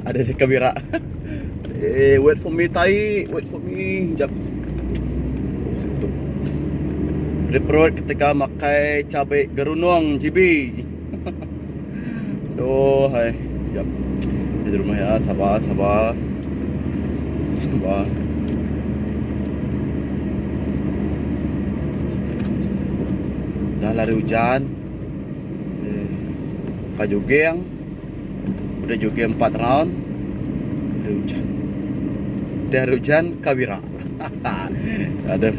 Ada di kamera. Eh, wait for me tai, wait for me. Jap. Pedih perut ketegal makai cabai gerunung GB. Aduh hai. Jap. Di rumah ya, sabar sabar. Sabar. Dah lari hujan. Eh, ka jogging. Udah jogging 4 round. Hari hujan. Dah hari hujan ka bira. Aduh.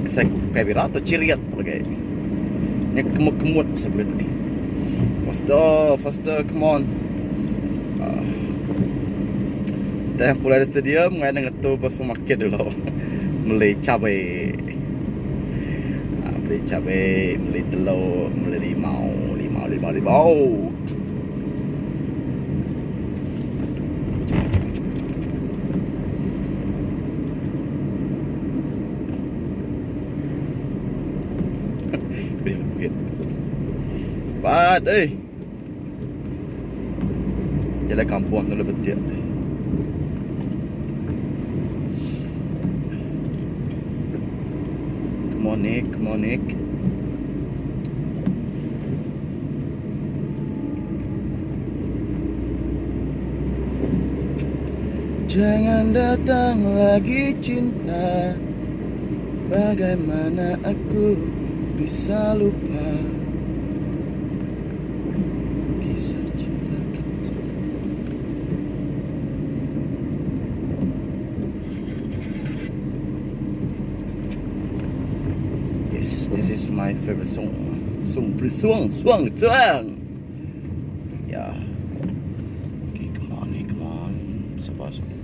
Saya ka bira atau ciriat lagi. Nya kemut-kemut seberit ni. Faster, faster, come on. Uh. Dah pulai dari stadium, ngai ngetu ba supermarket dulu. Meli cabai. Uh, meli cabai, meli telur, meli limau, limau, limau, limau. Cepat, cepat, cepat, cepat, cepat. Duit. Cepat eh. Jalan kampung tu lebih betul. Come on Nick, come on Nick. Jangan datang lagi cinta Bagaimana aku bisa lupa Kisah cinta kita Yes, this is my favorite song Song, song, song, song Yeah Okay, come on, hey, come on Sabar, sabar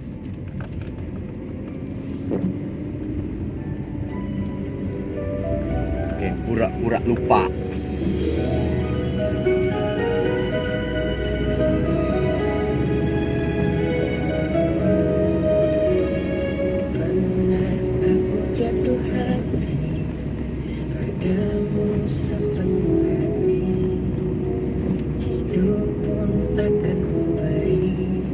Okay, pura-pura lupa. Pernah aku jatuh hati padamu sepenuh hati Hidup pun akan ku beri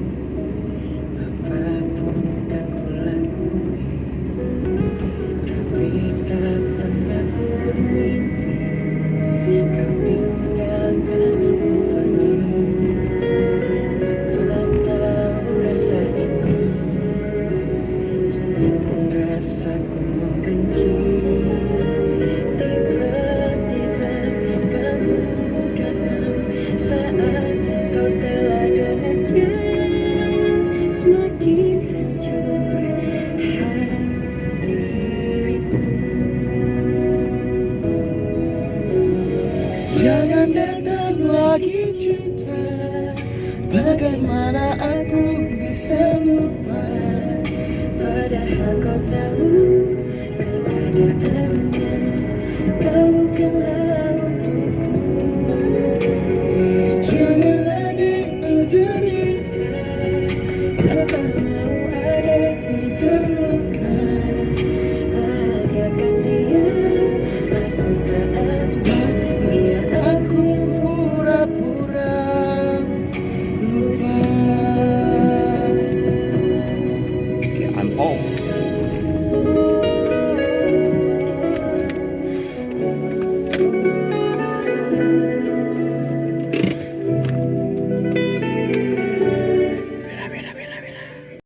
Apapun kan ku lakui Tapi tak pernah ku bermimpi Kau tinggalkan aku pergi Tanpa tahu rasa ini Ini pun rasaku membenci Tiba-tiba kamu datang Saat kau telah dengannya Semakin hancur hatiku Jangan datang lagi cinta Bagaimana aku bisa lupa Padahal kau telah.